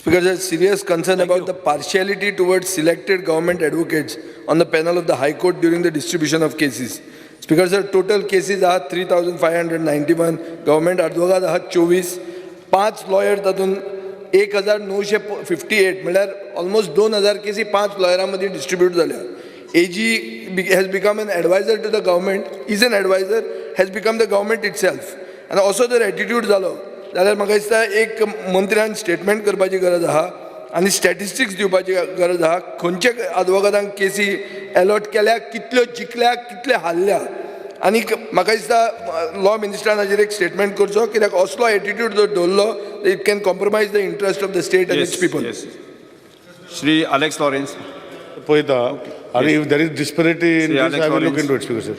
Speaker, sir, serious concern Thank about you. the partiality towards selected government advocates on the panel of the High Court during the distribution of cases. Speaker, sir, total cases are 3,591, government advocate आहात 24, पांच lawyer तातूंत 1958, म्हणल्यार almost 2000 केसी पांच लॉयरां मदीं distribute जाल्या. AG has become an advisor to the government, is an advisor, has become the government itself. आनी असो जर एटिट्यूड जालो जाल्यार म्हाका दिसता एक मंत्र्यान स्टेटमेंट करपाची गरज आहा आनी स्टॅटिस्टिक्स दिवपाची गरज आहा, खंयचे आदवोगादांक केसी एलॉट केल्या, कितल्यो जिखल्या, कितले हारल्या. आनी म्हाका दिसता लॉ मिनिस्टरान हाजेर एक स्टेटमेंट करचो, कित्याक असलो एटिट्यूड जर दवरलो, it can compromise the interest of the state and its people. Shri Alex Lawrence. पळयता आनी if there is disparity in Shri this, Alex I will look Lawrence. Into it, Speaker sir.